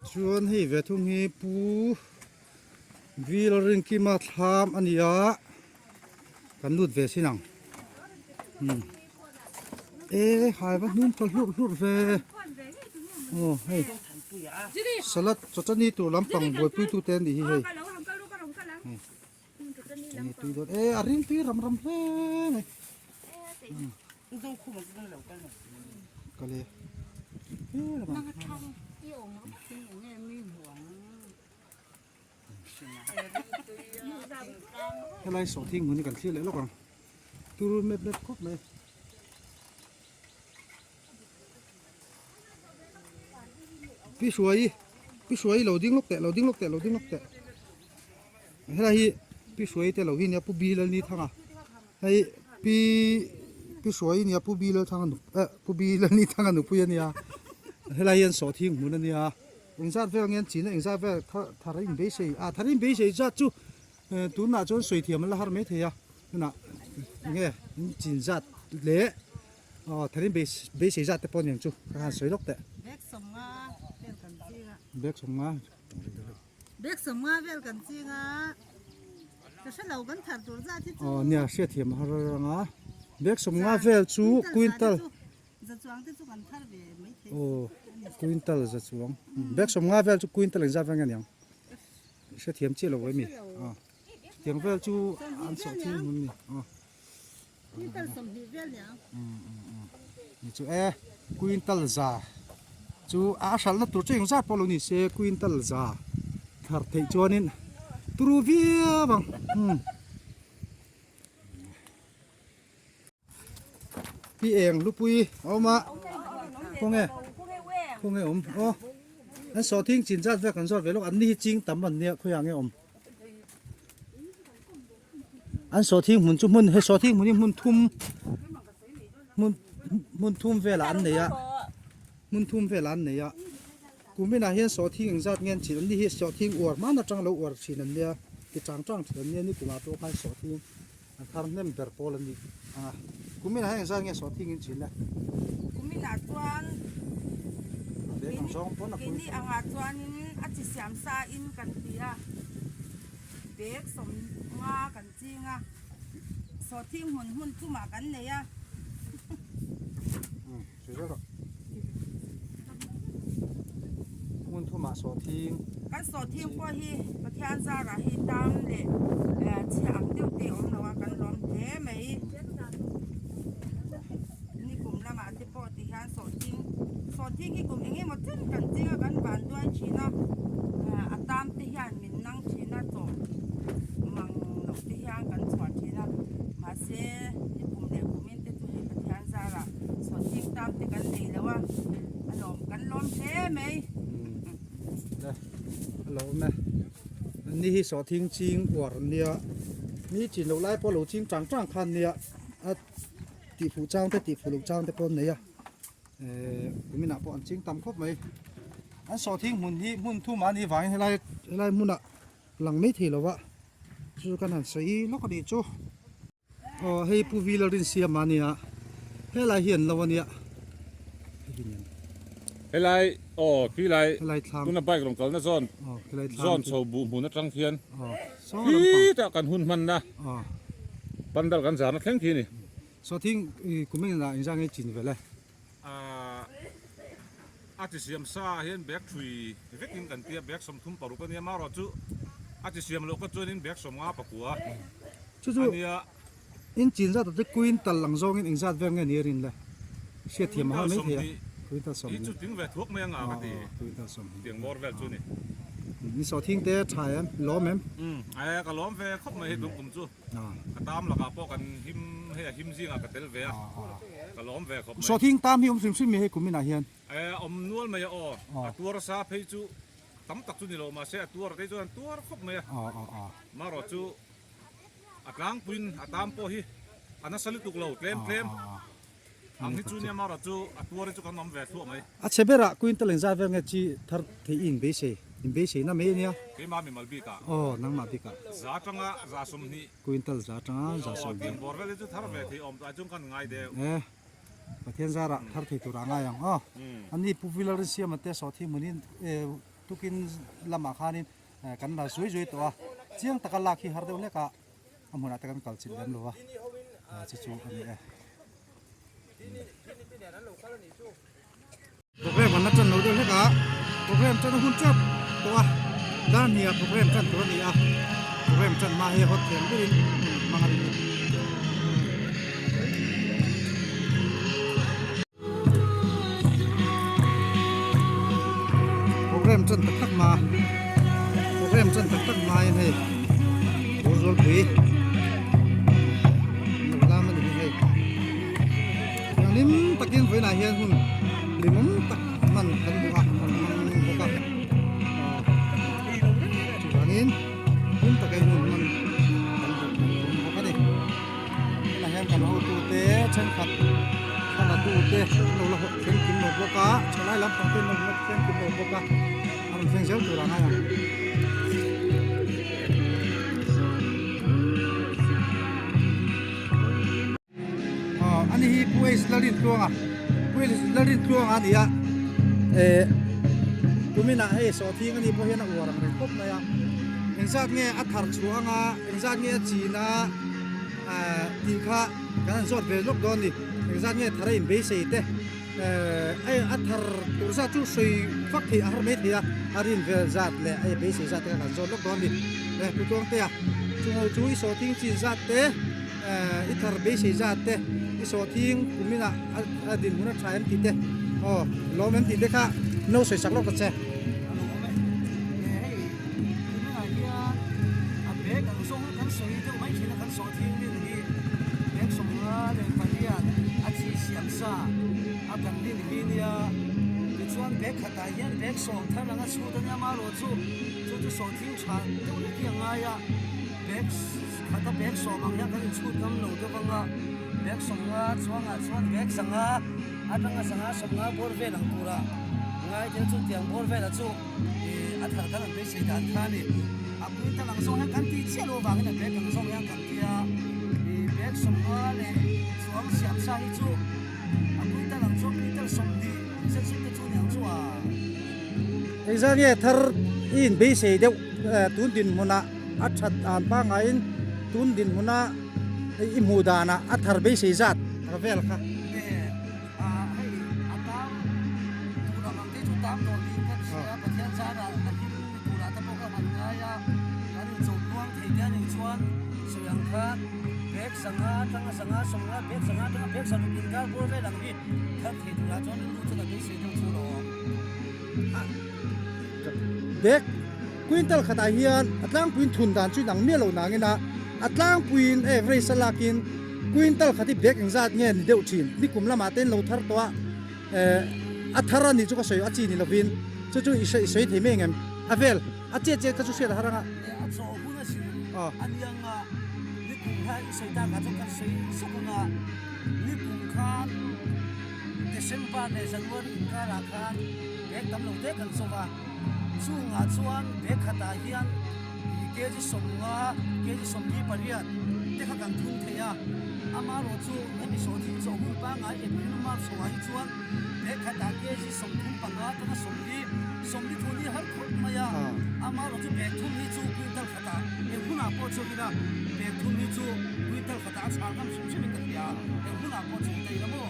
Chuan hei ve thung hi Pu Vilrinkima thlam a ni a, kan lut ve sin ang. Umm e hai va hnum tha hlurh hlurh ve aw hei salad chawchani tur lampang buaipui tute an nih hi hei. Chawchani tui dawn e a ring tui ram ram hle mai. Kal e helai sawhthing hmun hi kan thlir leh lawk ang tur mep mep khawp mai pi hruai pi hruai lo ding lawk teh lo ding lawk teh lo ding lawk teh helai hi pi hruai te lo hi nia pu bi lalni thanga hei pi pi hruai nia pu bi lalthanga nu eh pu bi lalni thanga nupui ania helai hian sawhthing hmun ania. Engzat vel nge an chin a, engzat vel thar a inbeisei a, thar a inbeisei zat chu tunah chuan sawi thiam an la har mai thei a, tunah enge in chin zat leh thar in beisei zat te pawh aniang chu ka han sawi lawk teh. Bag 50 vel kan ching a. Bag 50. Bag 50 vel kan ching a, ka hre lo kan thar tur zat hi chu. Aw nia hriatthiam a har rang a, bag 50 vel chu quintal. Za chuang te chu kan thar ve mai thei. Aw quintal za chuang. Bag 50 vel chu quintal engzat vel nge niang? Hrethiam chiah lo emi? Aw tiang vel chu an sawh thil hmun ni. Aw quintal 20 vel niang. Ni chu e quintal za chu a hralhna tur chu engzat pawh lo ni se quintal za thar theih chuanin turu viau ang. Pi eng lupui a awm a khawnge khawnge awm aw an sawhthing chin zat vel kan zawt ve lawk an ni hi ching tam an nia khawiah nge awm an sawhthing hmun chu hmun he sawhthing hmun hi hmun thum hmun hmun thum velah an nei a hmun thum velah an nei a kuminah hian sawhthing engzat nge an chin an ni hi sawhthing uar hman atang lo uar thin an nia ti chang chang thin an nia nikumah pawh khan sawhthing An thar hnem ber pawl an ni ang a. Kuminah hian engzat nge sawhthing in chin le? Kuminah chuan keini angah chuanin a chi siam sa in kan ti a, bag 50 kan ching a, sawhthing hmun hmun thumah kan nei a. Hmun thumah sawhthing. Kan sawhthing pawh hi Pathian zarah hi tam leh chhia ang deuh te a awm lo a, kan lawm hle mai. Nikum lamah te pawh ti hian sawhthing, sawhthing hi kum eng emaw chen kan ching a, kan van duai thin a, a tam te hian min nang thin a, chaw mang loh te hian kan chhuah thin a, mahse nikum leh kumin te chu hei Pathian zarah sawhthing tam te kan nei lo a, a lawm kan lawm hle mai. Le a lawm e. Ni hi sawhthing ching uar an nia, ni chin loh lai pawh lo ching chang chang kha an nia, a tihfuh chang te tihfuh loh chang te pawh an nei a, eh kuminah pawh an ching tam khawp mai. An sawhthing hmun hi hmun thum ah a nih vangin helai helai hmunah lang mai thei lo va, chu kan han sawi lawk a nih chu. Aw hei Pu Vila Rinsiama a nia, helai hi an lo a nia. Helai aw khilai tuna bike rawn kalna zawn zawn chho buh hmun atang khian khitah kan hun hmanna pandal kan zarna thleng khi a ni. Sawhthing kumin ah engzah nge chin vel e? A chi siam sa ah hian bag thui vekin kan tia bag 36 a nia marawh chu a chi siam loh kha chuanin bag 59 Chu chu in chin zat te quintal ang zawngin engzat vel nge ni a rin le hriat thiam a har mai thei a quintal 20 hi chu tling ve thuak mai anga ka ti quintal 20 tiang bawr vel chu ni. Ni sawhthing te tha em lawm em? Umm ka lawm ve khawp mai hei tum kum chu. Ka tam lakah pawh kan him hei a him zingah ka tel ve a, ka lawm ve khawp mai. Sawhthing tam hi awm hrim hrim mai hei kum inah hian. E awm nual mai a aw, a tuar sa phei chu tam tak chu ni lo mahse a tuar te chuan an tuar khawp mai a, marawh chu a tlangpuiin a tam pawh hi a nasa lutuk lo tlem tlem. Ang hi chu nia marawh chu a tuar hi chu kan awm ve thluah mai. A chhe berah quintal engzat vel nge chi thar theih i inbeisei, inbeisei na mai ania. Keimah mimal bikah. Aw, nangmah bikah. 100 atanga 20. Quintal 100 atanga 20. Aw, tiang bawr vel hi chu thar ve thei awm tah chuan kan ngai deuh. E, Pathian zarah thar thei tur a ngai ang aw. Ani Pu Vilalrinsiama te sawhthing hmunin e. Tukin lamah khanin kan la zuai zuai tawh a, chiang taka lak hi har deuh hlek a, a hmunah te kan kal chilh lem lo a, chu chu a ni e. Program an la tan lo deuh hlek a, program tan a hun tep tawh a, dar hniah program tan tur a ni a, program tan hma hi hot thiam berin hmang a ni. Program tan tak tak hma program tan tak tak hma in hei Bawrzualpui lo lam a ni hi hei. Thianghlim takin vawiinah hian hun hlimawm tak hman kan duh a, kan hmang bawk a. Chuvangin hlim takin hun hman kan duh kan tum bawk a ni. Tunah hian kan hotute thenkhat thlalatu te an lo la thleng kim lo bawk a, thalai lampang te an lo la thleng kim lo bawk a, a rawn thleng zel tur a ngai ang. Aw ani hi Pu H Lalrintluanga Pu H Lalrintluanga a ni a eh tuminah hei sawhthing ani pawh hian a uar ang reng khawp mai a engzat nge a thar chhuah anga engzat nge a chin a eh tih kha kan han zawt ve lawk dawn a ni engzat nge thar a inbeisei te eh a thar tur zat chu sawi vak theih a har mai thei a a rin vel zat leh a inbeisei zat te kha kan zawt lawk dawn a ni eh Pu Tluangtea chungo chu i sawhthing chin zat te. I thar beisei zat te, i sawhthing kuminah a dinhmun a tha em tih te, aw lawm em tih te kha no sawi sak lawk ta che. A lo awm e. Hei kuminah hian a bag ang zawng kan sawi deuh mai thin a, kan sawhthing rin hi bag 50 leh pariat a chi siam sa a kan rin hi nia. Tichuan bag khatah hian bag 10 thar anga chhut a nia, amaherawhchu chu chu sawhthing tha deuh hlek hi a ngai a, bag. Khata bag 10 ang hian kan inchhut ngam lo deuh ang a, bag 50 chuangah chuan bag 5 atanga 5 50 bawr vel ang tura ngai tel chu tiang bawr velah chu ih a thar kan an beisei dan kha a ni. A quintal ang zawng hian kan tih chiah loh avangin a bag ang zawng hian kan ti a, ih bag 50 leh chuang siam sa hi chu a quintal ang chuan quintal 20 zet zet te chu ni ang chu a. Engzah nge thar i inbeisei deuh tun dinhmunah? A that an pangaiin tun dinhmuna i hmuh danah a thar beisei zat a vel kha. Nge a hei a tam tur ang ang te chu tam tawh niin ka hria Pathian zarah a him ni turah te pawh ka han ngai a, kan inchawhkuang thei te anih chuan sawi ang khan bag 5 atanga 5 50 bag 5 atanga bag 6 inkar bawr vel ang hi thar thei turah chuan rilru chuan a beisei deuh chu lawm. Bag Quintal khatah hian a tlangpuiin thun dan chu inang miah lo nangin a, a tlangpuiin average a lakin quintal khat hi bag engzat nge ni deuh thin, nikum lamah te in lo thar tawh a, eh a thar a nih chu ka sawi a chi ni lovin chu chu i i sawi thei mai engem a vel a chet chet kha chu hriat a har anga. Leh a chaw hun a zir a niang a, nikum kha i sawi takah chuan kan sawi sawk anga, nikum khan December leh January inkarah khan bag tam lo te kan chawp a. Chungah chuan bag khatah hian kg 50, kg 28 te kha kan thun thei a. Amaherawh chu hemi sawhthing chawh hun pangngai April, March chhoah hi chuan bag khatah kg 35 atanga 40, 40 thun hi har khawp mai a. Amaherawh chu bag thum hi chu quintal khatah eng hunah pawh chuan ila bag thum hi chu quintal khatah a chhal ngam hrim hrimin ka hria a, eng hunah pawh chu ta ila maw?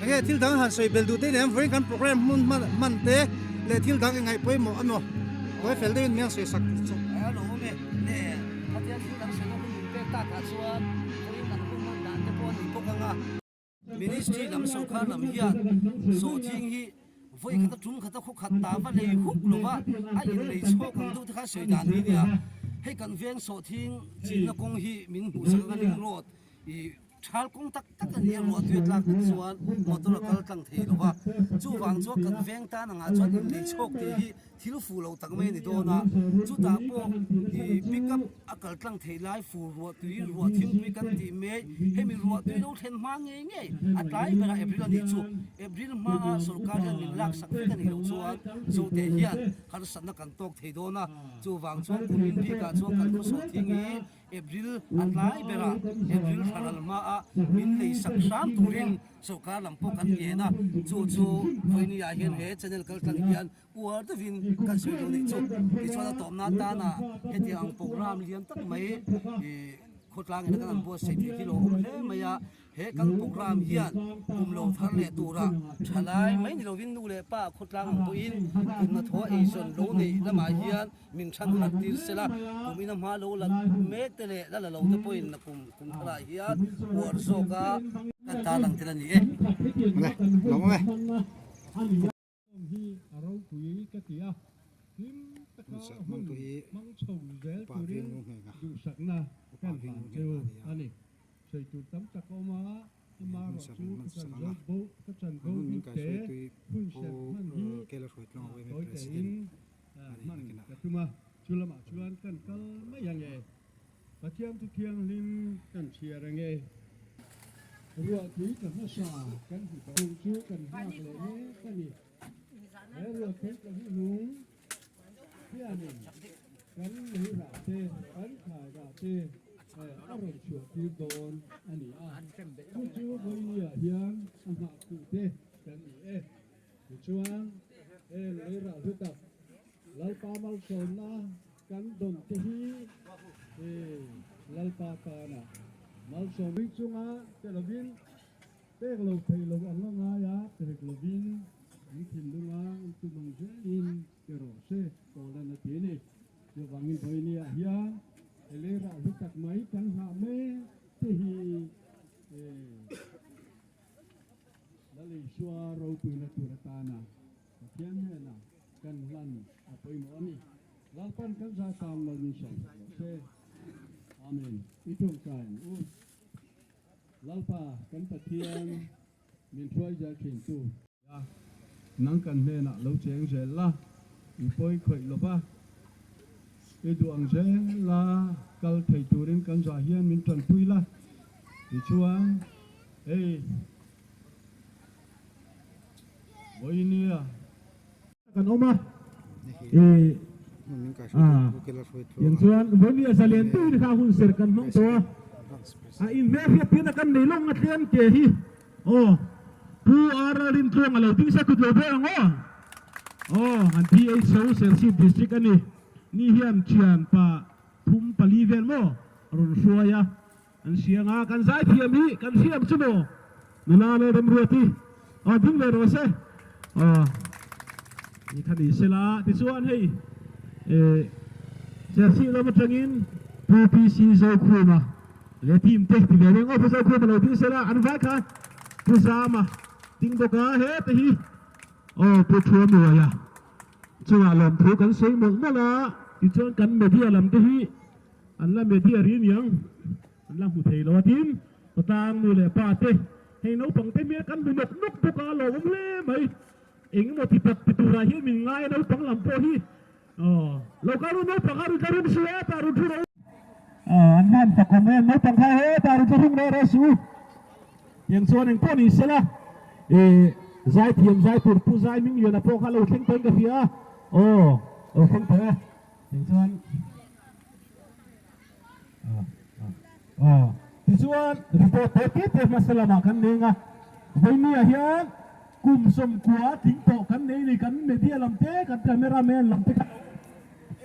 Enge thil dang han sawi bel duh te nen vawiin kan program hmun hman hman te leh thil dang ingaih pawimawh a maw buai fel deuhin min han sawi sak chu. A lo awm e, le khatia thil dang sawi na hun min pek takah chuan vawiin kan hun hman dan te pawh a ni bawk ang a. Ministry lam sorkar lam hian sawhthing hi vawi khata tum khata khaw khat ta va lei huk lo va a inlei chhuak ang deuh te kha sawi dan hi nia. Hei kan veng sawhthing chinna kawng hi min hmuh sak ang a ring road ih Thal kawng tak tak a ni a, ruah tui a tlak tak chuan motor a kal tlang thei lo va. Chuvang chuan kan veng tan angah chuan inlei chhawk tih hi thil fuh lo tak mai a ni dawn a. Chutah pawh ih pick up a kal tlang thei lai fur ruah tui, ruah thingpui kan tih mai, hemi ruah tui lo thlen hma ngei ngei a tlai berah April a nih chu. April hmaa sorkar hian min laksak vek a nih loh chuan Zote hian harsatna kan tawk thei dawn a. Chuvang chuan kumin bikah chuan kan khawsawh thing hi. April a tlai berah April thla ral hmaah min lei sak hram turin sorkar lam pawh kan ngen a, chu chu vawinia hian he channel kaltlang hian uar deuhin kan sawi duh anih chu. Tichuan a tawpna atana hetiang ang programme lian tak mai ih khawtlang ina kan han buatsaih theih hi lo awm hle mai a. He kan programme hian kum lo thar leh tura thalai mai ni lovin nu leh pa khawtlang ang pawhin kum hnathawh eizawn lo neih lamah hian min than harh tir sela, kum ina hma lo la mek te leh la la lo te pawhin na kum kum tharah hian uar zawka kan tarlang tel a ni e. Awle, lawm awm e. Hun hmang tu hi upa veng ngu ngheng a, upa veng ngu ngheng a ni a. Hun serh min hman sak ang a, an hun min kaihruai tui Pu Kela Hruaitluang a yma President a nih nakin a. Pathian chu thianghlim kan chhiar ang e. Ruahtui tla hmasa kan hmu tawh. Chung chu kan nghak leh mek a ni. He ruahtui tla hnuhnung hianin kan lei rah te, kan thlai rah te a rawn chhuah tir dawn a ni a. Chu chu vawinia hian a nghahtu te kan ni e. Tichuan, heng lei rah hlu tak Lalpa malsawmna kan dawn te hi he Lalpa tana malsawm ring chunga pe lovin pek lo theih lo ang a ngai a, pek lovin an thinlunga an tum ang zelin pe rawh se Paula'n a ti a ni. Chuvangin vawinia hian he lei rah hlu tak mai kan nghah mek te hi he Lal Isua ropuina tur atana Pathian hnenah kan hlan a pawimawh a ni. Lalpan kan zai tan lo min sawm sak rawh se. Amen. I tawngtai ang u. Lalpa kan Pathian min hruai zel thin tu. A, nang kan hnenah lo cheng zel la, i pawi khawih lo va, i duh ang zel la, kal thei turin kan zah hian min tanpui la. Tichuan, hei. Vawinia. Kan awm a, i tiang chuan vawinia zalen tuin kha hun ser kan hmang tawh a, a inhmelhriat pian a kan nei lawng a tlian ke hi aw Pu RR Rintluang a lo ding se kut lo ber ang aw aw an PHO Serchhip District a ni ni hian thian pa thum pali vel maw a rawn hruai a. An siang a, kan zaithiam hi kan hriam chu maw? Nula leh remruati aw ding ve rawh se aw ni kha ni sela tichuan hei eh Serchhip lam atangin Pu PC Zokhuma leh team te ti ve reng aw Pu Zokhuma lo ding sela an vai kha Pu Zama ding bawk a heta hi aw Pu Thuamuaia chungah lawmthu kan sawi mawlh mawlh a tichuan kan media lam te hi An la media ri niang an la hmu thei lo a tin khawtlang nu leh pa te hei naupang te hmel kan hmu nawk nawk bawk a lawmawm hle mai eng emaw ti tak ti turah hian min ngai a naupang lam pawh hi aw lo kal ru naupang a rawn tla rum su e tah rawn thu rawh u aw an hman fakawm em naupang kha he tah rawn tla rum reh reh su tiang chuan eng pawh ni sela eh zaithiam zai tur pu zai hming liana pawh kha lo thleng tawhin ka hria a aw lo thleng tawh e tiang chuan. Tichuan report tawh te te hmasa lamah kan nei ang a, vawinia hian kum 90 tling tawh kan nei ni, kan media lam te, kan camera man lam te kha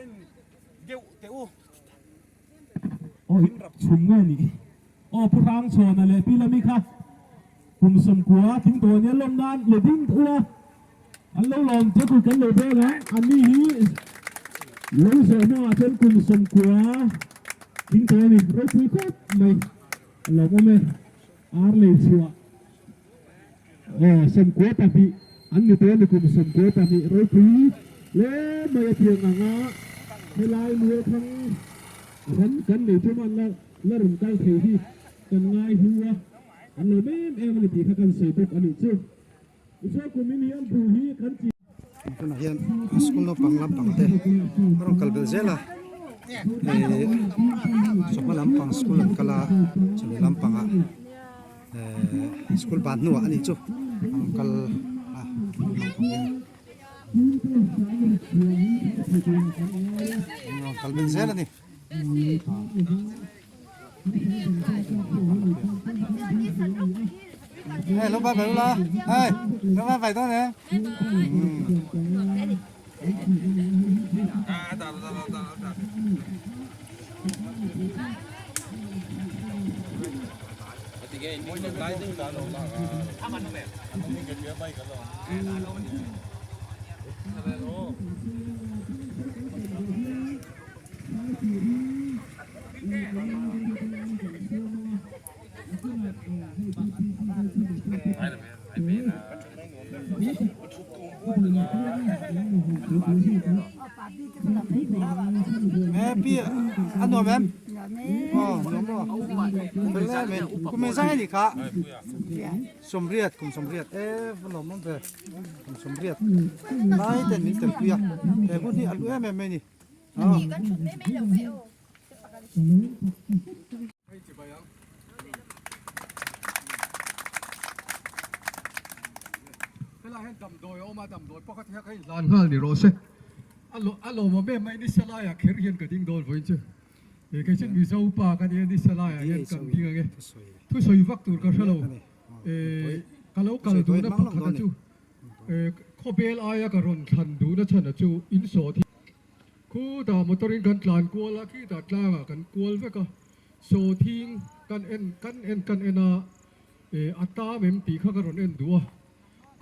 en deuh teh u. Aw in rap chhum nge ni? Aw Pu Hrangchhawna leh Pi Lami kha kum 90 tling tawh ania lawm nan le ding teh u a. An lo lawm che kut kan lo beng ang, an ni hi lo zawh hmaah chuan kum 90 tling tawh a ni, ropui khawp mai a lawmawm e, ar lei chhuah aw 92 an ni tawh a ni kum 92 ropui hle mai a thiang ang a, helai mualthang ram kan nei chu man la la rawn kal thei hi kan ngai hlu a, an lawm em em a ni tih kha kan sawi bawk a nih chu. Tunah hian school naupang lampang te a rawn kal belh zel a eh chawhma lampang school an kal a chawhnu lampangah eh school ban hnuah a nih chu a rawn kal a naupang hian an rawn kal belh zel a ni. Hei lo bye bye ula hei lo bye bye dawn em. Pi a nuam em? Aw nuam maw? Fel em em. Kum engzah nge nih kha? Sawmriat kum sawmriat e va lawm awm ve kum sawmriat lai ten min telpui a he hun hi a hlu em em mai a ni. Helai hian damdawi a awm a, damdawi pakhat hi a kha inhlan nghal ni rawh se. A lawmawm em mai ni salaiah kher hian ka ding dawn vawiin chu. Kei chu Mizo pa ka nia ni salaiah hian kan ding ang e. Thusawi vak tur ka hre lo. Ka lo kal duhna pakhat a chu khawbel aia ka rawn thlan duhna chhan a chu insawh hi. Khutah motor in kan tlan kual a, khitah tlangah kan kual vek a, sawhthing kan en kan en kan en a, eh a tam em tih kha ka rawn en duh a,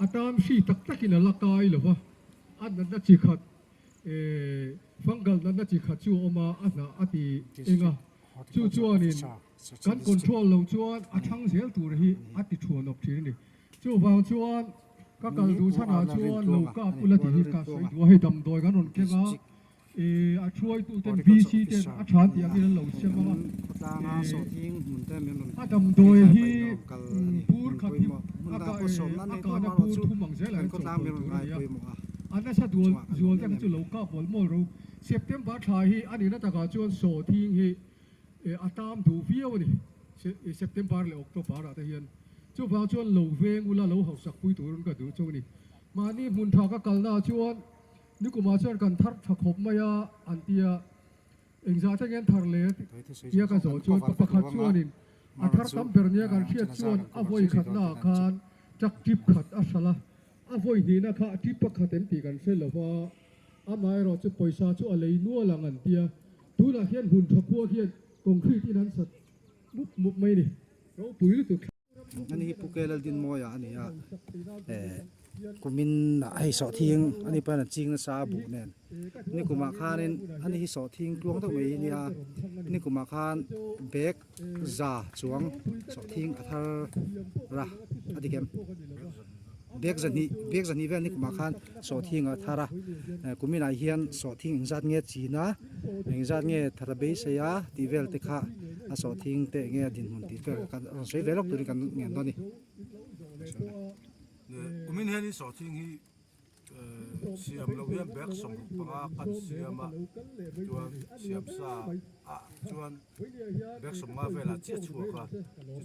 a tam hri tak takin a la kai lo va, a natna chi khat eh fungal natna chi khat chu a awm a, a hnah a ti eng a, chu chuanin kan control lo chuan a thang zel tur hi a ti thuan awp thin a ni. Chuvang chuan ka kal duh chhanah chuan lo kap ula tih hi ka sawi duh a, hei damdawi kan rawn keng a, ih a hruaituten VC ten a than tih angin an lo sem ang a, ih a damdawi hi bur khat hi a kah a kahna bur thum ang zelah hian chawhpawlh tur a ni a, a nasa dual zual te kha chu lo kap mual mual ro. September thla hi a nihna takah chuan sawhthing hi a tam duh viau a ni, September leh October ah te hian. Chuvang chuan lo veng ula lo hausak pui turin ka duh chu a ni. Mahni hmun tha ka kalna ah chuan nikumah chuan kan thar tha khawp mai a an ti a, engzah thleng hian thar leh tia ka zawh chuan pa pakhat chuanin a thar tam ber nia kan hriat chuan a vawi khatna ah khan truck trip khat a hralh a, a vawi hnihna kha trip pakhat em tih kan hre lo va, amaherawh chu pawisa chu a lei nual ang an ti a, tunah hian hmun tha khua hian concrete in an sat mup mup mai a ni. Ropui lutuk. Ani hi Pu Ke Laldinmawia a ni a, eh kumin ah hei sawhthing ani pawn an ching nasa a buh nen nikumah khanin ani hi sawhthing tluang deuh mai hi a nia nikumah khan bag za chuang sawhthing a thar a a dik em bag zahnih bag zahnih vel nikumah khan sawhthing a thar a eh kuminah hian sawhthing engzat nge chin a. Engzat nge thar a beisei a tih vel te kha a sawhthing te enge a dinhmun tih vel kan rawn sawi ve lawk turin kan ngen dawn a ni. Kumin hianin sawhthing hi siam loh hian bag 65 kan siam a, chuan siam sa ah chuan bag 50 velah chiah chhuak a, chu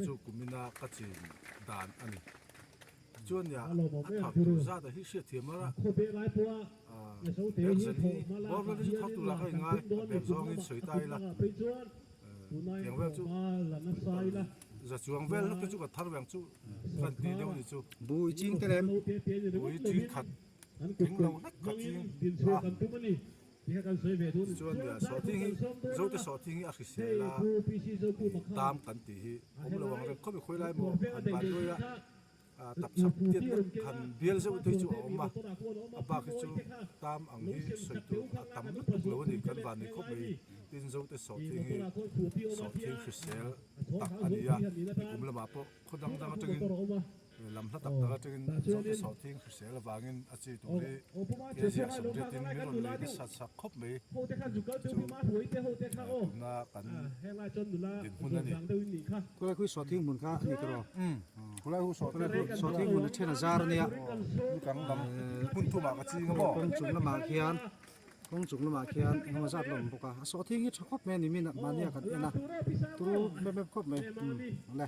chu kumina ka chin dan a ni. Chuan nia a thar tur zat a hi hriat thiam a bag zan hi bawr vel hi chu thar tur ah kha ingai a bag zawngin sawi ta ila tiang vel chu za chuang vel hlek te chu ka thar veng chu kan ti deuh ni chu. Bui ching te lem. Bui ching khat tling lo hlek ka ching a. Tichuan nia sawhthing hi Zote sawhthing hi a hrisel a tam kan tih hi awm lo ang reng khawp i khawi lai maw han ban luai a tap chhak tiat lek han bial zeuh te hi chu a awm a a bak hi chu tam ang hi sawi tur a tam lutuk lo a ni kan van ni khawp mai tin Zote sawhthing hi sawhthing hrisel tak a ni a nikum lamah pawh khaw dang dang atangin Lam hla tak tak atangin Zote sawhthing hrisel avangin a chi tur hi Kezia sawmriatin min rawn lei nasa chak khawp mai chu tuna kan dinhmun a ni. Khulai khu sawhthing hmun kha a ni tawh. Khulai khu sawhthing hmun a then a zar a nia. Kang lam hmun thumah ka ching a maw. Kawng chung lamah khian Kawng chung lamah khian engemaw zat la awm bawk a, a sawhthing hi tha khawp mai a ni min mahnia kan en a, turu mep mep khawp mai umm le.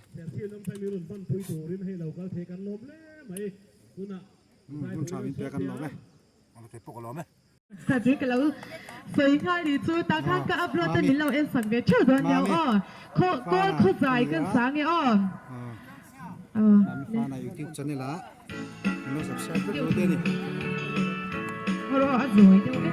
Umm hun tha min pek an lawm e. Kei pawh ka lawm e. Sir ka lo sawi nghal nih chu tah khan ka upload a min lo en sak ve theuh dawn nia aw khaw kawl khaw zai kan sang e aw. Mami Fana YouTube channel ah min lo subscribe vek lo te a ni. Rawh a zawi deuh e.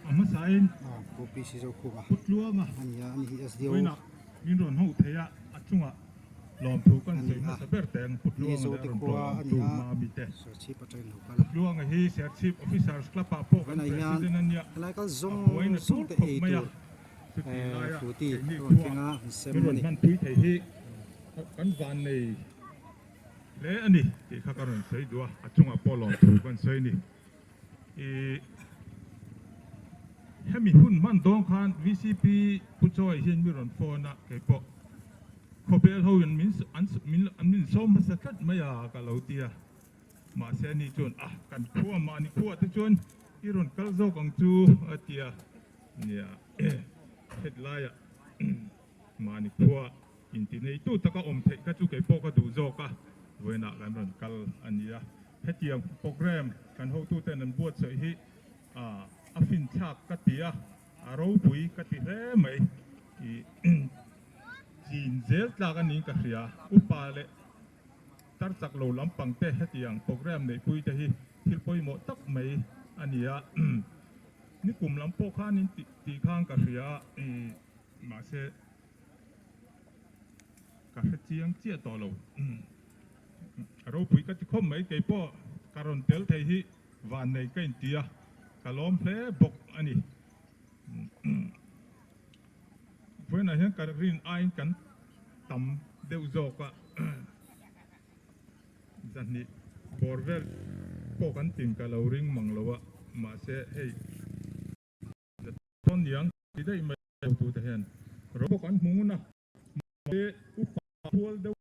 A hmasain Putluanga vawiinah min rawn hmuh theih a, a chungah lawmthu kan sawi hmasa ber teh ang Putluanga leh a rawn tlawh ang tu Mami te. Putluanga hi Serchhip Officers Club ah pawh kan President a nia, a buaina tur khawp mai a, chutih laia keini khua min rawn hmanpui thei hi kan vannei hle a ni tih kha ka rawn sawi duh a, a chungah pawh lawmthu kan sawi a ni. Ih hemi hun hman dawn khan vcp Pu Chawi hian mi rawn phone a, keipawh khawbel ho in min an min an min sawm hmasa tlat mai a ka lo ti a, mahse ani chuan ah kan khua mahni khuah te chuan i rawn kal zawk ang chu a ti a, nia hetlaiah mahni khua inti neitu taka awm theih kha chu keipawh ka duh zawk a, vawiinah kan rawn kal a ni a. Hetiang programme kan hotuten an buatsaih hi a finthlak ka ti a, a ropui ka ti hle mai. Ih chin zel tlak a niin ka hria. Upa leh tar chak lo lampang te hetiang programme neihpui te hi thil pawimawh tak mai a ni a. Nikum lam pawh khan in tih khan ka hria a, ih mahse ka hre chiang chiah tawh lo. A ropui ka ti khawp mai, keipawh Ka rawn tel thei hi vannei ka inti a, ka lawm hle bawk a ni. Vawiinah hian ka rin aiin kan tam deuh zawk a, zahnih bawr vel pawh kan tin ka lo ring mang lo a, mahse hei Tawn niang ti daih mai hotute hian ro bawk an hmu ngun a, mahse upa khual deuh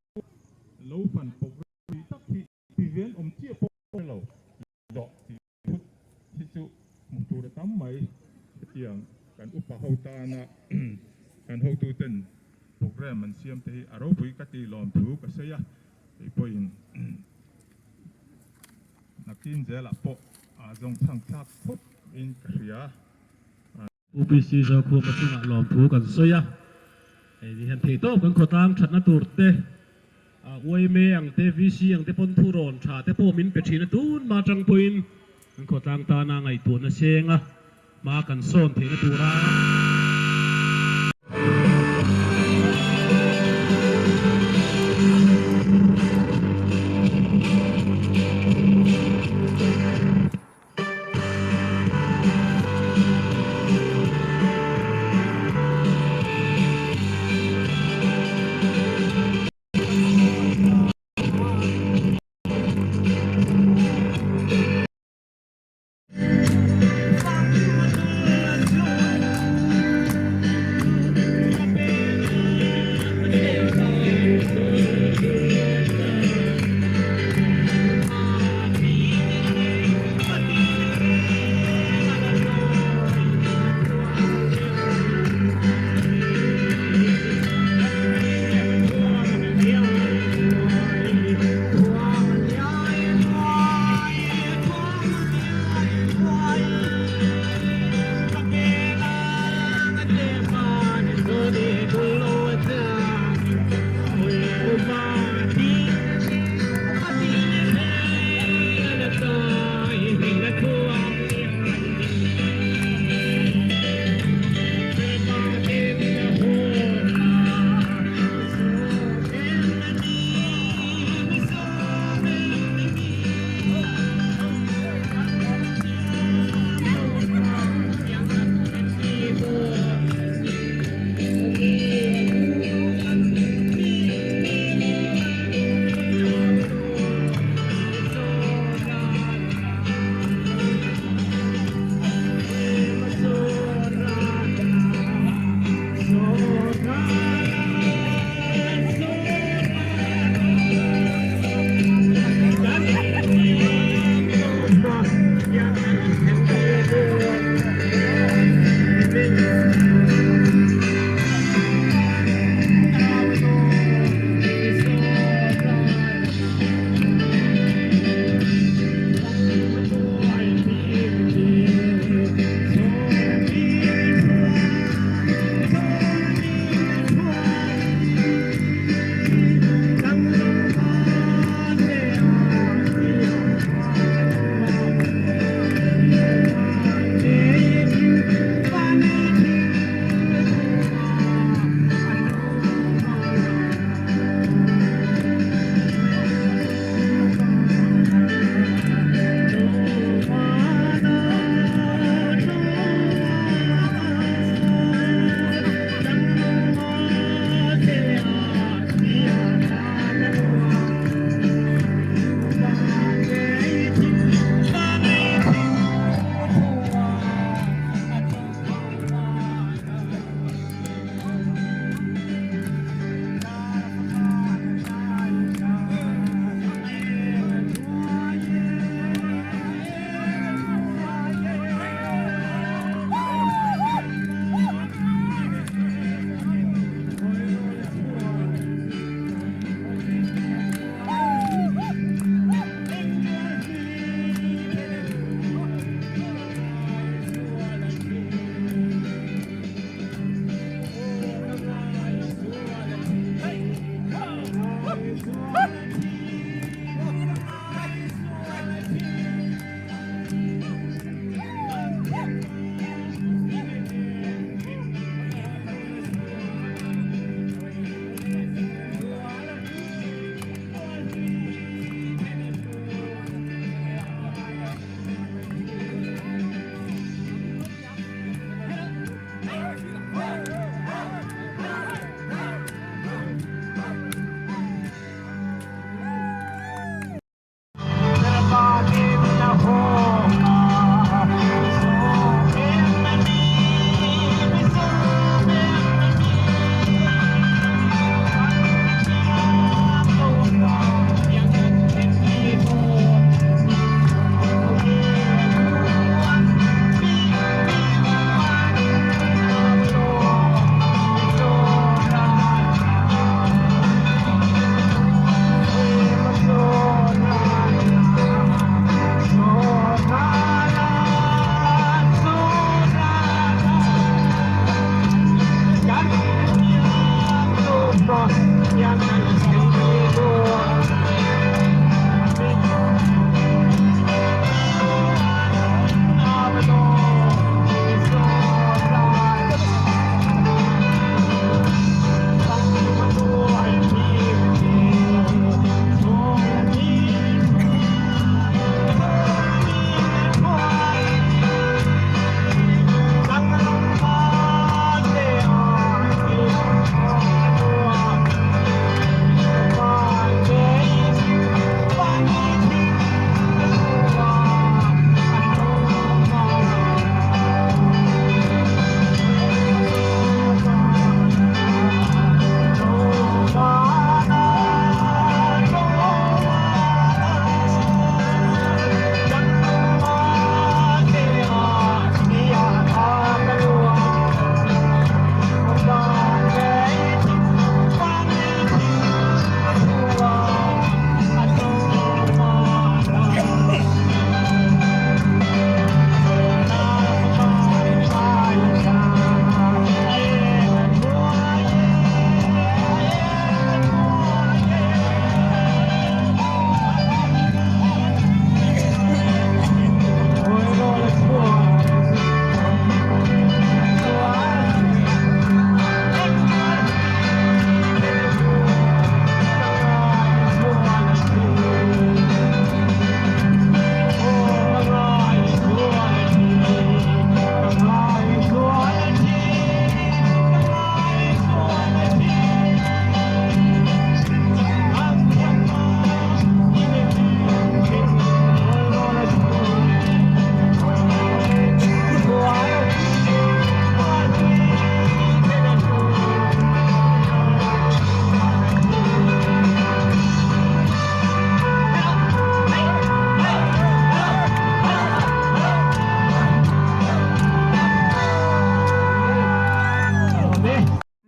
lo fan pawk rih tak hi ti ven awm chiah pawh hre lo zawh tih phut hi chu hmuh tur a tam mai. Hetiang kan upa ho tana kan hotuten program an siam te hi a ropui ka ti lawm thu ka sawi a, kei pawhin Nakin zelah pawh a zawng chhang thlak khawp in ka hria. UPC Zokhuma chungah lawmthu kan sawi a, hei ni hian theihtawp kan khawtlang thatna tur te, yma ang te, VC ang te pawn thu rawn tha te pawh min pe thin a, tun hma atang pawhin kan khawtlang tana ngaihtuahna seng a. Hma kan sawn theihna tura.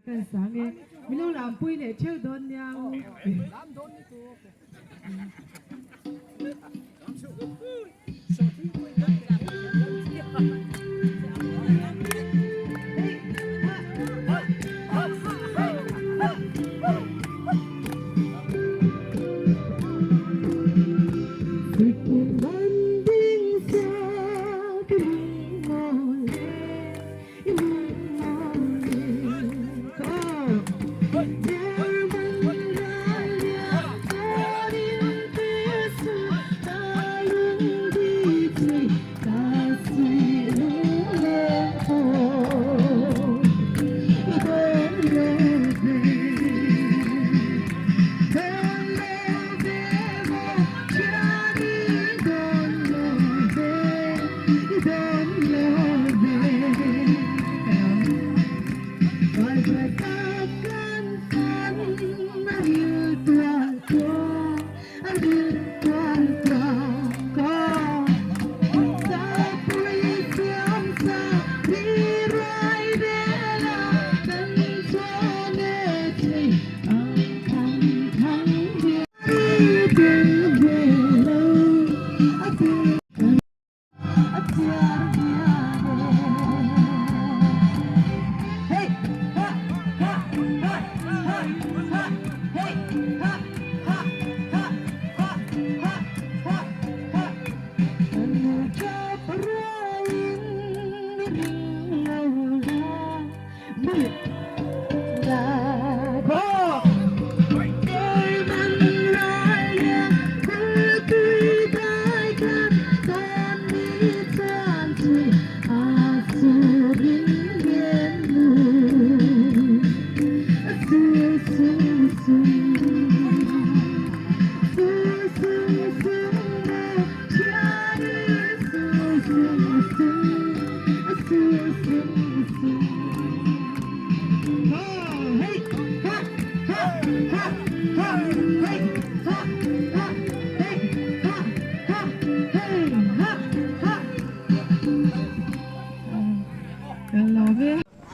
Kan sang e, min lo lampui leh theuh dawn nia u.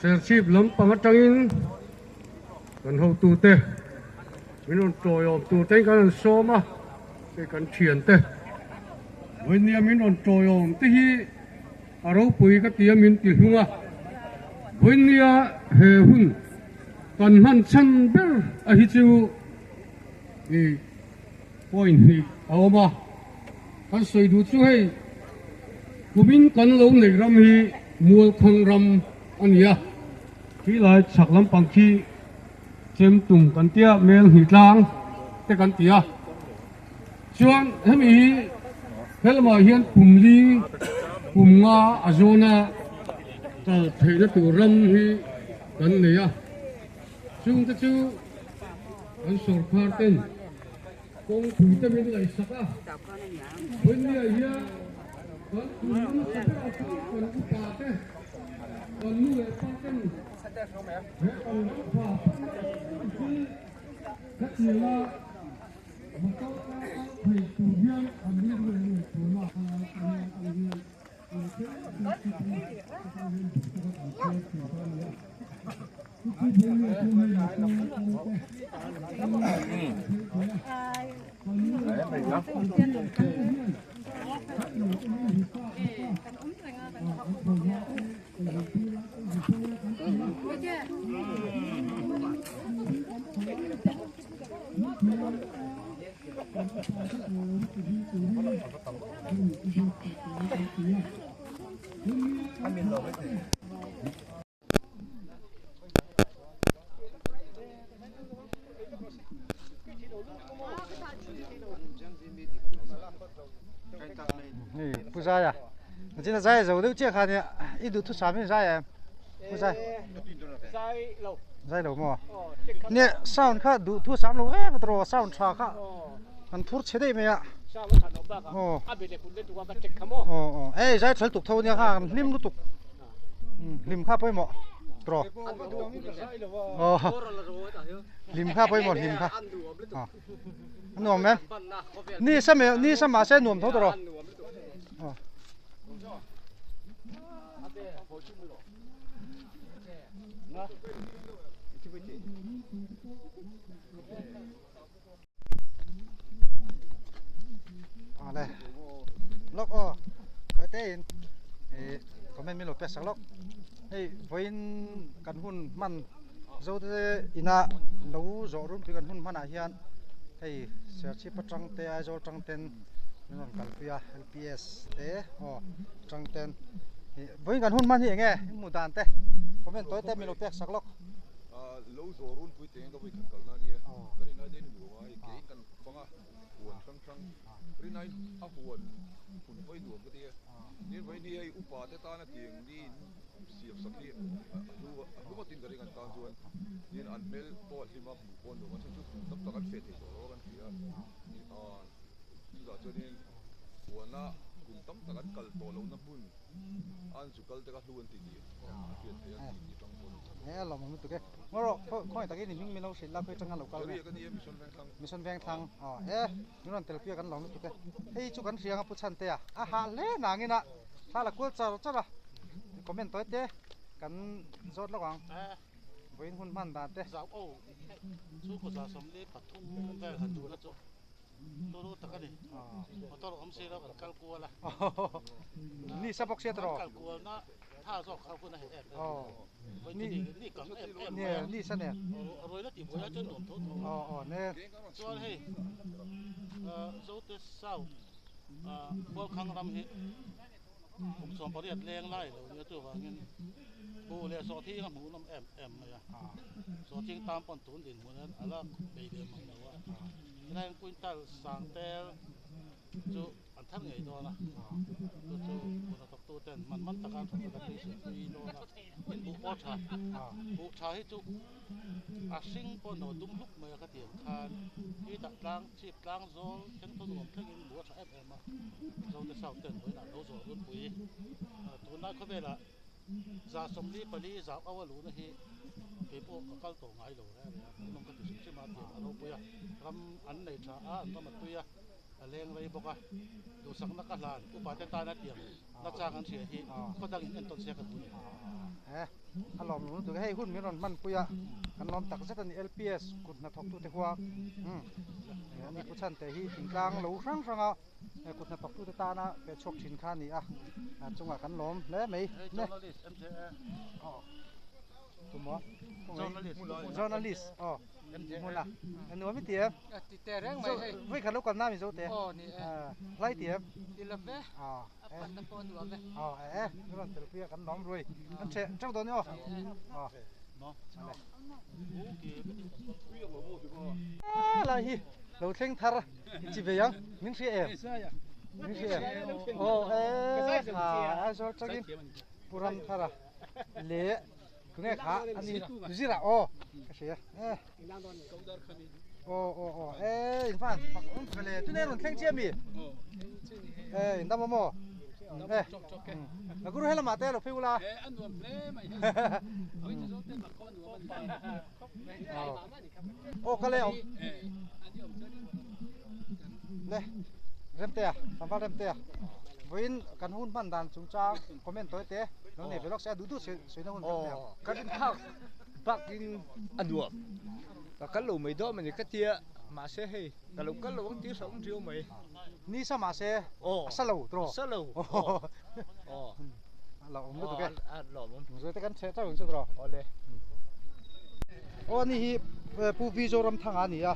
Serchhip lampang atangin kan hotute min rawn tawiawm tur te kan rawn sawm a, hei kan thiante vawinia min rawn tawiawm te hi A ropui ka ti a min ti hlung a, vawinia he hun kan hman chhan ber a hi chu. I point hnih a awm a, kan sawi duh chu hei kumin kan lo neih ram hi Mualkhang ram a ni a, khi lai chhak lampang khi chem tum kan tia mel hnih tlang te kan ti a, chuan hemi hi he lamah hian kum li kum nga a zawna kal theihna tur ram hi kan nei a. Chungte chu an sawrkhar ten kawngpui te min ngaihsak a, Vawinia hian kan tun hmasa berah chuan kan upa te, kan nu leh pa ten he kan ram tha pan chu hetianga motor kal kal thei tur hian an rilru leh ngaihtuahna a lai a hian ang hian Pu Zaia China Zaia zo deuh chiah kha nia i duh thusam in Zaia em Pu Zai Zai lo maw Nia sound kha duh thusam lo em tawh sound tha kha An phur chhe daih mai a. Aw. Aw aw. Ei zai thal tuk tho nia kha an hlim lutuk. Hlim kha pawimawh. Tro. Aw. Hlim kha pawimawh hlim kha. Aw. A nuam em? Ni sa me ni sa mahse nuam tho tawh rawh. Aw. Awle lawk aw khawi te in ih comment min lo pek sak lawk hei vawiin kan hun hman zo te ina lo zawh runpui kan hun hmanah hian hei Serchhip atang te Aizawl atang ten min rawn kalpui a L P S te aw atang ten ih vawiin kan hun hman hi eng nge i hmuh dan te comment tawi te min lo pek sak lawk. Lo zawh runpui teng ka vawi khat kalna a nia. Ka rinai te in nuam a, hei keiin kan fang a, huan hrang hrang rinai a huan hun pawh i nuam ka ti a. Tin vawiin hi hei upa te tana tiang ni in siam sak hi a hlu a hlu ngawtin ka ring an tan chuan tin an hmel pawh a hlim a, hmuh pawh a nuam a, chhan chu kum tam tak an feh thei tawh lo a kan hria a. Chutah chuanin huana kum tam tak an kal tawh lohna hmun an zu kal te kha hlu an ti tih a hriat theih a, tih tih tang pawh a ni. He a lawmawm lutuk e. Ngaw rawh, khawngaih takin i hming min lo hrilh la, khawi atanga lo kal nge? Ka ni e, Mission Vengthlang. Mission Vengthlang, aw e, min rawn tel pui a kan lawm lutuk e. Hei chu kan hriang a Pu Chhantea, a hah hle nangin a thla la kual char char a, comment tawi te kan zawt lawk ang. Vawiin hun hman dan te. Zau aw, chu kawza 43 vel han duhna chu. Turu tak a ni. Motor awm si lo kan kal kual a. Ni sa bawk sia tawh. Kan kal kual na tha zawk kha hun a heh em em. Ni ni kang em em mai a. Ni sa nen. Ruai la tih buai a chuan nuam tho tho. Aw aw ne. Chuan hei Zote South Mualkhang ram hi kum 18 leng lai lo nia chuvangin buh leh sawhthing a hmuhnawm em em mai a. Sawhthing tan pawn tun dinhmun hian a la bei leh mang lo a. Helai hian quintal sang tel chu an thar ngei dawn a, chu chu kut hnathawktu ten man man taka an thawk tak hi pui dawn a, in buh pawh a tha, buh tha hi chu a hring pawh no dum hluk mai a ka ti ang khan khi tah tlang chhip tlang zawl thengthaw nuam thlengin buh a tha em em a, Zote South ten vawiinah lo zawh runpui tunlai khawvelah 44 zau au a luhna hi kei pawh ka kal tawh ngai lo reng reng a, hmuhnawm ka ti hrim hrim a, tiang a ropui a, ram an nei tha a, an ram a tui a, a leng rei bawk a, duhsakna ka hlan upa te tana tiang nachang an hria hi khaw dangin entawn se ka duh a ni. He a lawm lung lutuk e, hei hun min rawn hmanpui a, kan lawm tak zet a ni, LPS kut hnathawktute hua ani Pu Chhante hi thingtlang lo hrang hrang a. He kut hnathawktute tana pe chhuak thin kha a ni a, a chungah kan lawm hle mai. Hei journalist MJA. Tumaw? Journalist. Aw. Hmuna. A nuam i ti em? Ti teh reng mai hei. Vawi khat lo kalna mi zo te. Aw ni e. Hlai ti em? Ti lo ve. Aw. A panna pawh a nuam e. Aw e. Min rawn tel pui a kan lawm ruai. Kan ṭheh ṭeuh dawn i aw. Aw. Lai hi lo thleng thar chi ve ang min hria em? Min hria em? Aw e. Aizawl tangin Pu Ramthara leh tunge kha a ni zirah aw ka hria e aw aw aw e in van fak awm tak le tune rawn thleng chiah mi e in dam awm aw e a guru helamah te lo phei ula aw ka le awm le remtea tlangval remtea vawiin kan hun hman dan chungchang comment tawi te lo nei ve lawk se a duh duh sawi na hun kan nei ang. Ka rin phak bakin a nuam ka kal lo mai dawn a ni ka tia mahse hei ka lo kal lo ang tih hrang riau mai. Ni sa mahse a sa lo tawh. Sa lo aw. A lo awm lutuk e. A lo awm. Zui te kan chhe chauh ang chu tawh. Awle. Aw ani hi Pu V Zoramthanga a ni a,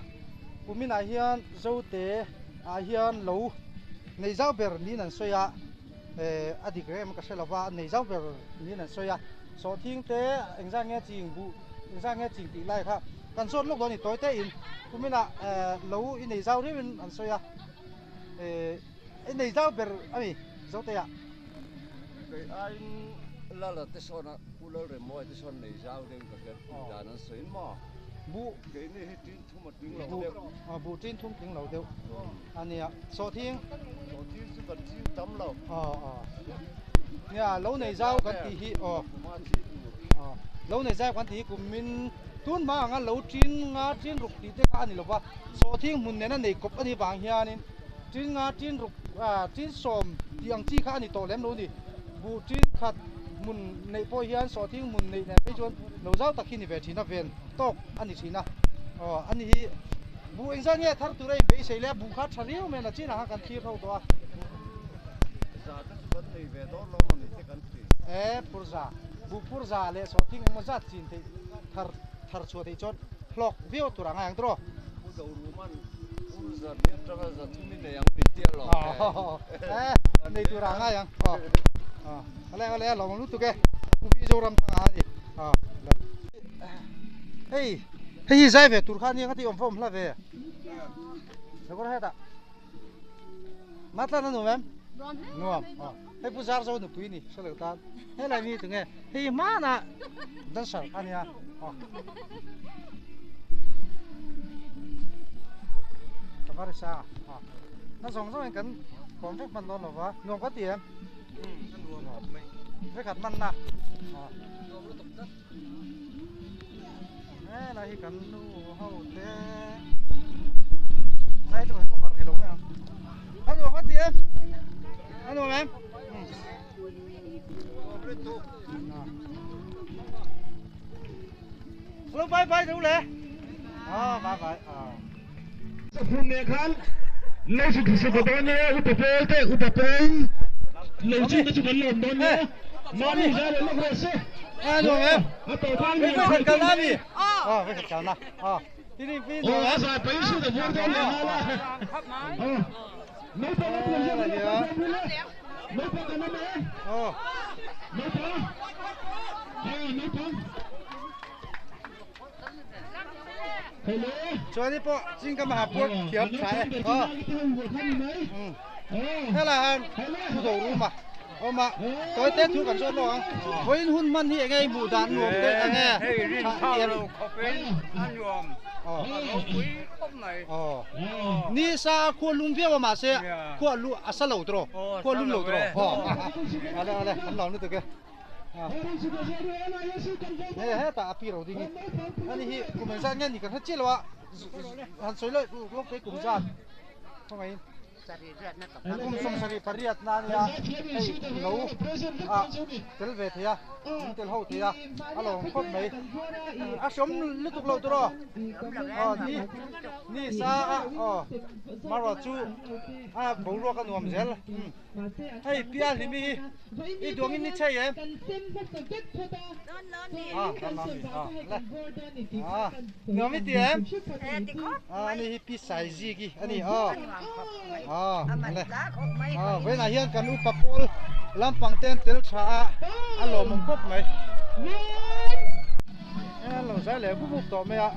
kuminah hian Zote ah hian lo nei zau ber niin an sawi a, a dik reng em ka hre lo va, nei zau ber niin an sawi a, sawhthing te engzah nge ching buh engzah nge ching tih lai kha kan zawt lawk dawn a ni tawi te in kuminah lo i nei zau riau in an sawi a. I nei zau ber a ni Zote ah. Kei aiin Lala te sawn a Pu Lalremawia te sawn nei zau deuh ka hriat tih dan an sawi maw? Buh. Keini hi tin thum a tling lo deuh. Buh buh tin thum tling lo deuh a nia. Sawhthing. Sawhthing chu kan ching tam lo. Aw aw. Nia lo nei zau kan tih hi aw. Aw lo nei zau kan tih hi kumin tun hma anga lo tin nga tin ruk tih te kha a ni lo va. Sawhthing hmun nena nei kawp a nih vang hianin tin nga tin ruk tin sawm tih ang chi kha a ni tawh lem lo a ni. Buh tin khat hmun neih pawh hian sawhthing hmun neih nen phei chuan lo zau tak hi ni ve thin a, ven tawk a ni thin a. Aw a ni hi buh engzat nge thar tur a inbeisei le a buh kha tha riau mai a, nachinah khan kan thlir ho tawh a. Za te chu kan nei ve dawn lo mawni te kan ti. E phur za, buh phur za leh sawhthing engmaw zat chin theih thar thar chhuah theih chuan hlawk viau tur a ngai ang tawh. Pu Zoruman phur za ni atanga za thum i nei ang min ti alawm e. E nei tur a ngai ang aw. Awle awle a lawm lutuk e. Pu Mizoram thanga a ni. Aw hei hei hi zai ve tur kha nia ka ti awm fawm hla ve. Sakawr hetah Matlan a nuam em? Nuam. Hei Pu Zarzo nupui ni hre lo tan. Helai mi tunge hei hmanah dancer a nia. Ka va ri sang a. Na zawng zawngin kan kawm vek hman dawn lo va. Nuam ka ti em? Nuam khawp mai. Vekhat hman na. Nuam lutuk tlat. Helai hi kan nu ho te. Zai te pawh hi cover ni lo mai ang. A nuam ka ti em? A nuam em? Hello bye bye đâu le. À bye bye. À. Hun nen khan lo su su ta dawn e upa pawl te upa pawl lo chin te chu kan lawm dawn nia mami zai leh lawk rawh se A nuam em? a tawh khan Vei khat kalna mi. Aw vei khat kalna. Aw. Aw a zai paih su ta vur dawn leh nghal a. Aw naupang a tur zawk in a kal zawm ril e. Naupang kan awm e. Naupang. Aw naupang. Hello. Chuan hi pawh ching ka maha puar thiam tha e. Aw. Helai han thu do rum a. Awm a tawi te thu kan zawt lawk ang. Vawiin hun hman hi enge i hmuh dan nuam te enge Hei rin phak lo khawpin a nuam a ropui khawp mai. Ni sa khua lum viau a mahse khua lu a sa lo tawh khua lum lo tawh ale ale an lo lutuk e. Hei hetah a pi ro ding hi ani hi kum engzat nge ni kan hre chiah lo a han sawi lawk lawk te kum zat khawngaih in. Kum 78 na ania hei lo ah tel ve thei a in tel ho thei a a lawm khawp mai a hrawm lutuk lo tur aw aw ni ni sa a aw marawh chu a boruak a nuam zel hei pia hlimi hi i duangin ni chei em a le a nuam i ti em a ani hi pi sai zi ki ani aw a le a vawiinah hian kan upa pawl lampang te an tel tha a a lawmawm khawp mai an lo zai leh bup bup tawh mai a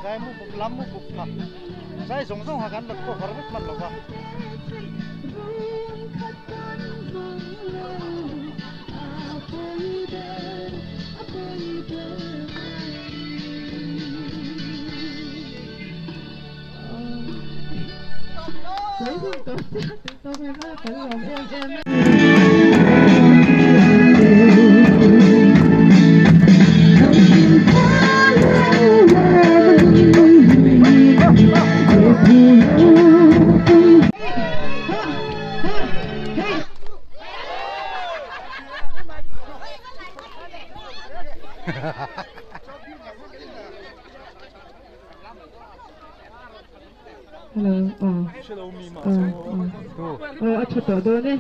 zai mu bup lam mu bup kha zai zawng zawng kha kan la cover vek hman lo va. Hello aw aw a tha tawh dawn e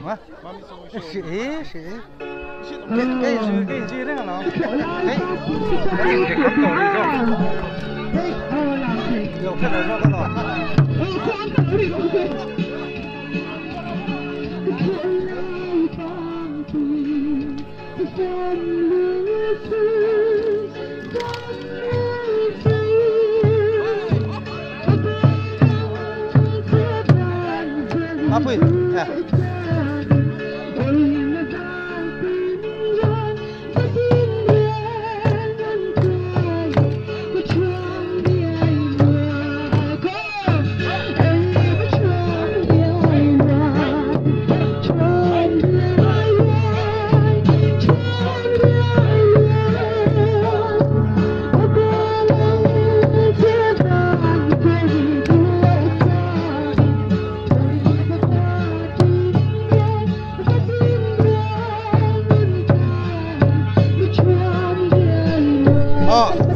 Apui eh.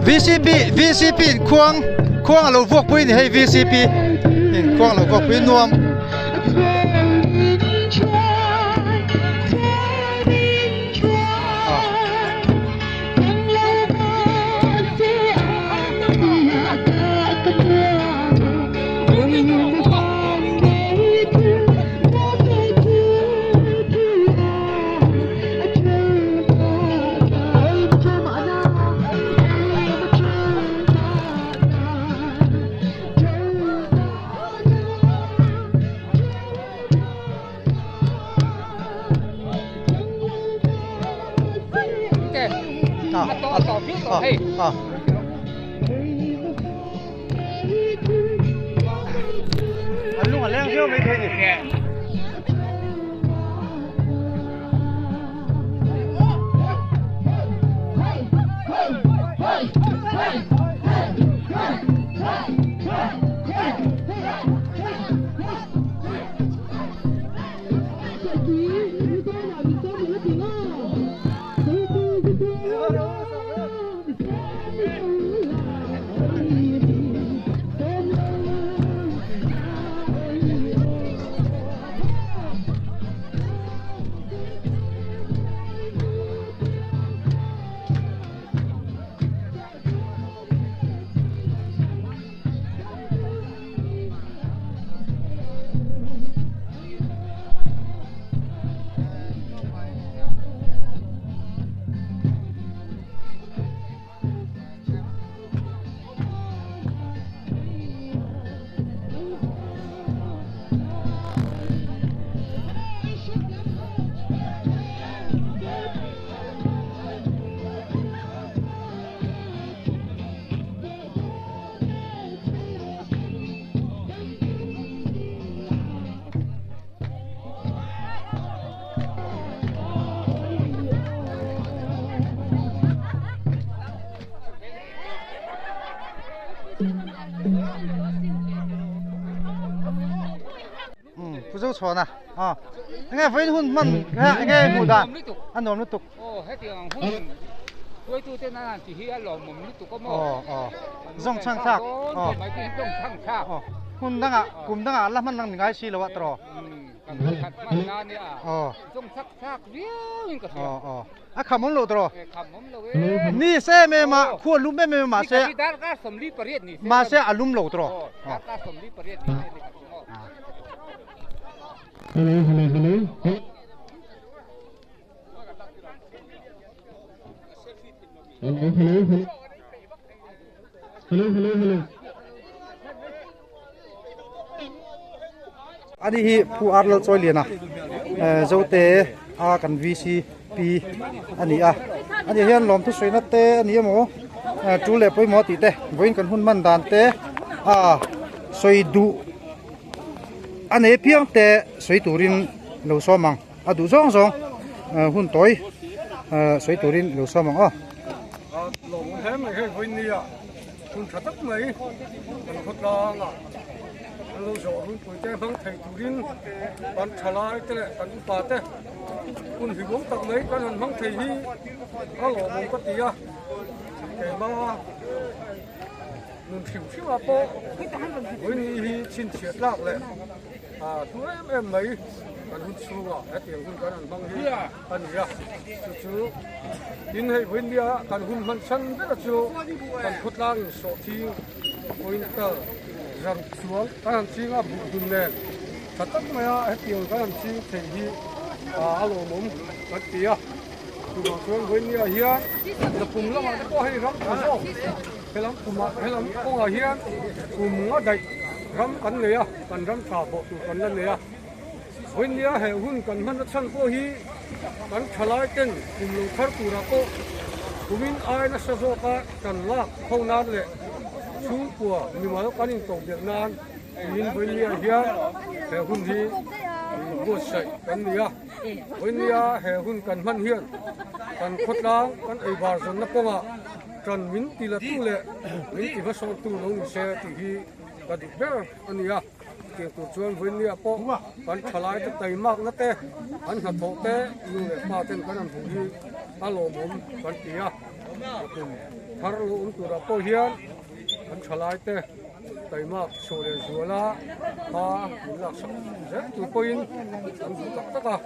VCP VCP in khuang khuang a lo vuak pui a ni hei VCP in khuang a lo vuak pui nuam. An lung a leng viau mai thei ni. Pu Zochhuana aw enge vawiin hun hman enge hmuh dan a nuam lutuk. Aw hetiang ang hun hruaitute nan han ti hi a lawmawm lutuk a maw? Aw aw zawng chhang thlak aw zawng chhang thlak aw hun dangah kum dangah la hman ang ni ngai si lo a tawh. Kan khat hman na nia aw zawng chhak thlak viau in ka hria. Aw aw a kham awm lo tawh. Kham awm lo e. Ni se em em a khu a lum em em a mahse darkar 48 ni se mahse a lum lo tawh. Aw darkar 48 ni se ni ka Hello, hello, hello. Hello, hello, hello. Hello, hello, hello. Ani hi Phu Ar Lal Chawi Liana Zote a kan VCP a ni a. Ani hian lawmthu sawina te a ni emaw tul leh pawimawh tih te vawiin kan hun hman dan te a sawi duh a nei piang te sawi turin lo sawm ang a duh zawng zawng hun tawi sawi turin lo sawm ang aw. Lawm hle mai hei vawiin nia hun tha tak mai kan khawtlang a an lo zawh runpui te hmang thei turin kan thalai te leh kan upa te hun hlimawm tak mai kan han hmang thei hi a lawmawm ka ti a keimah Nun hrim hrim ah pawh vawiin hi chhinchhiah tlak leh thu em em mai kan hun chhungah hetiang hun kan han hmang hi a ni a, chu chu tin hei vawiin nia kan hun hman chhan ber chu kan khawtlang in sawhthing pointer zaruk chuang kan han ching a buh dun nen tha tak maia hetiang kan han ching thei hi a lawmawm kan ti a, chuvang chuan vawiin nia hian napum lamah te pawh hei ram tha zawk. Helam kumah helam kawngah hian kum nga daih ram kan nei a, kan ram tha pawh tur kan la nei a. Vawinia he hun kan hman nachhan pawh hi kan thalai ten kum lo thar turah pawh kumin ai nasa zawka kan lak ho nan leh chhungkua mimal kan intohdelh nan tiin vawinia hian he hun hi buatsaih kan ni a. Vawinia he hun kan hman hian kan khawtlang kan eibar zawnna kawngah Ṭan min ti la tu leh min ti hmasawn tu lo ni se tih hi ka duh ber a ni a. Chutiang tur chuan vawinia pawh kan ṭhalai te taimakna te, an hnathawh te, nu leh pa ten kan han hmuh hi a lawmawm kan ti a. Kum thar lo awm turah pawh hian kan ṭhalai te taimak chhuah leh zuala hma min laksak zel tur pawhin kan duh tak tak a.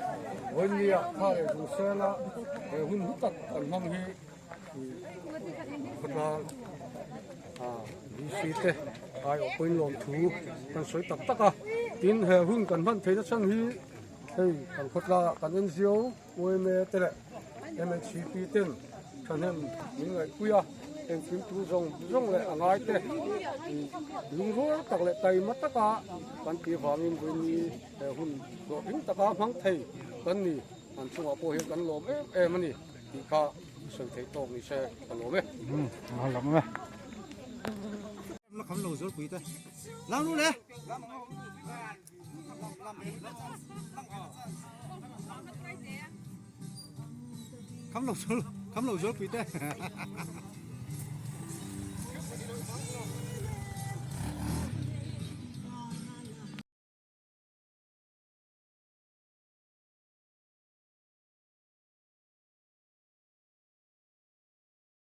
Vawinia kha leh Zungsela he hun hlu tak kan hmang hi. Khawtlang VC te aiawh pawhin lawmthu kan sawi tak tak a, tin he hun kan hman theihna chhan hi hei kan khawtlangah kan NGO, YMA te leh MHCP ten thahnem min ngaihpui a, engkim tu zawng zawng leh a ngai te lungrual tak leh taima taka kan tih vangin vawiin he hun hlawhtling taka hmang thei kan ni, an chungah pawh hian kan lawm em em a ni. Tih kha sawi theih tawk ni se ka lawm e. A lawm e. La kham lo zual pui te. Lam lu le. Kham lo zual kham lo zual pui te.